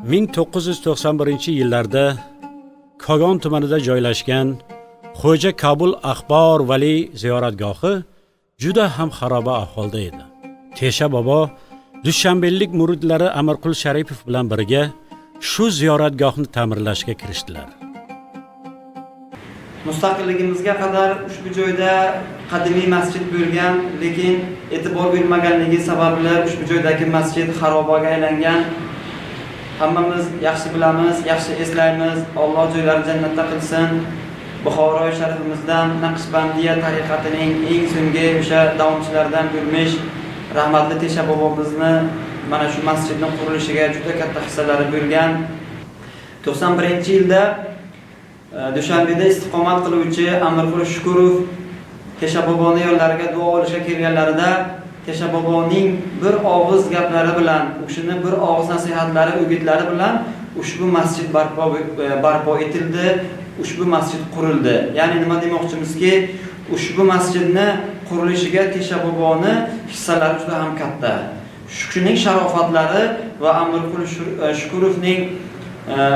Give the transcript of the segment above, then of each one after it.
1991-yillarda Kogon tumanida joylashgan Xo'ja Kabul Axbor Vali ziyoratgohi juda ham xaroba ahvolda edi. Tesha bobo dushanbelik muridlari Amirqul Sharipov bilan birga shu ziyoratgohni ta'mirlashga kirishdilar. Mustaqilligimizga qadar ushbu joyda qadimiy masjid bo'lgan, lekin e'tibor bermaganligi sababli ushbu joydagi masjid xarobaga aylangan. Hammamiz yaxshi bilamiz, yaxshi eslaymiz. Alloh joylarini jannatda qilsin. Buxoro sharifimizdan Naqshbandiya tariqatining eng so'nggi o'sha davomchilaridan bo'lmish rahmatli Tesha bobomizni mana shu masjidni qurilishiga juda katta hissalari bo'lgan. 91-yilda Dushanbeda istiqomat qiluvchi Amirqul Shukurov Tesha boboni yo'llariga duo olishga kelganlarida Tesha boboning bir og'iz gaplari bilan, u kishini bir og'iz nasihatlari, o'gitlari bilan ushbu masjid barpo etildi, ushbu masjid qurildi. Ya'ni nima demoqchimizki, ushbu masjidni qurilishiga Tesha boboni hissalari juda ham katta. Shu kishining sharofatlari va Amirqul Shukurovning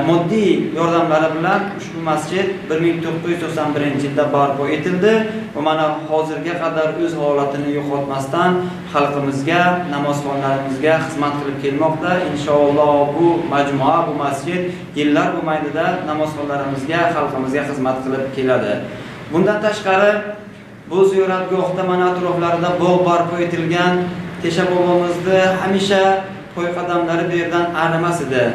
moddiy yordamlari bilan ushbu masjid 1991-yilda barpo etildi va mana hozirga qadar o'z holatini yo'qotmasdan xalqimizga, namozxonlarimizga xizmat qilib kelmoqda. Inshaalloh bu majmua, bu masjid yillar mobaynida namozxonlarimizga, xalqimizga xizmat qilib keladi. Bundan tashqari bu ziyoratgohda mana atroflarida bog' barpo etilgan. Tesha bobomizni hamisha poyqadamlari bu yerdan arimas edi.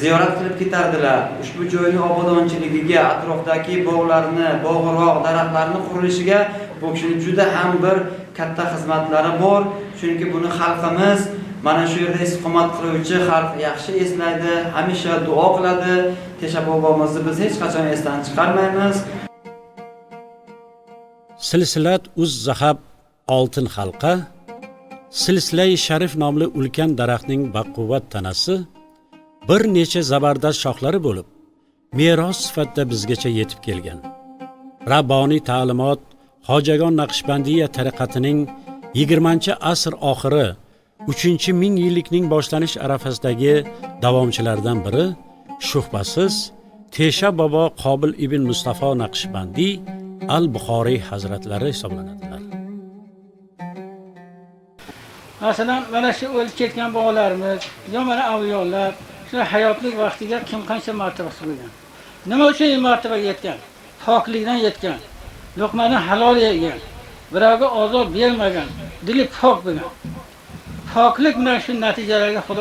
Ziyorat qilib ketardilar. Ushbu joyni obodonchiligiga, atrofdagi bog'larni, bog'roq, daraxtlarni qurilishiga bu kishining juda ham bir katta xizmatlari bor. Chunki buni xalqimiz, mana shu yerda istiqomat qiluvchi xalq yaxshi eslaydi, hamisha duo qiladi. Tesha bobomizni biz hech qachon esdan chiqarmaymiz. Silsilat uz zahab oltin halqa, Silsilai Sharif nomli ulkan daraxtning baquvvat tanasi bir necha zabardast shoxlari bo'lib, meros sifatida bizgacha yetib kelgan. Rabboniy ta'limot Hojagon Naqshbandiya tariqatining 20-asr oxiri 3 ming yillikning boshlanish arafasidagi davomchilaridan biri shubhasiz Tesha bobo Qobil ibn Mustafo Naqshbandiy al-Buxoriy hazratlari hisoblanadilar. Masalan, mana shu o'lib ketgan bobolarimiz, yo mana avliyolar, shu hayotlik vaqtiga kim qancha martabasi bo'lgan. Nima uchun martabaga yetgan? Poklikdan yetgan. Luqmani halol yegan. Birovga ozor bermagan, dili pok bo'lgan. Poklik bilan shu natijalarga Xudo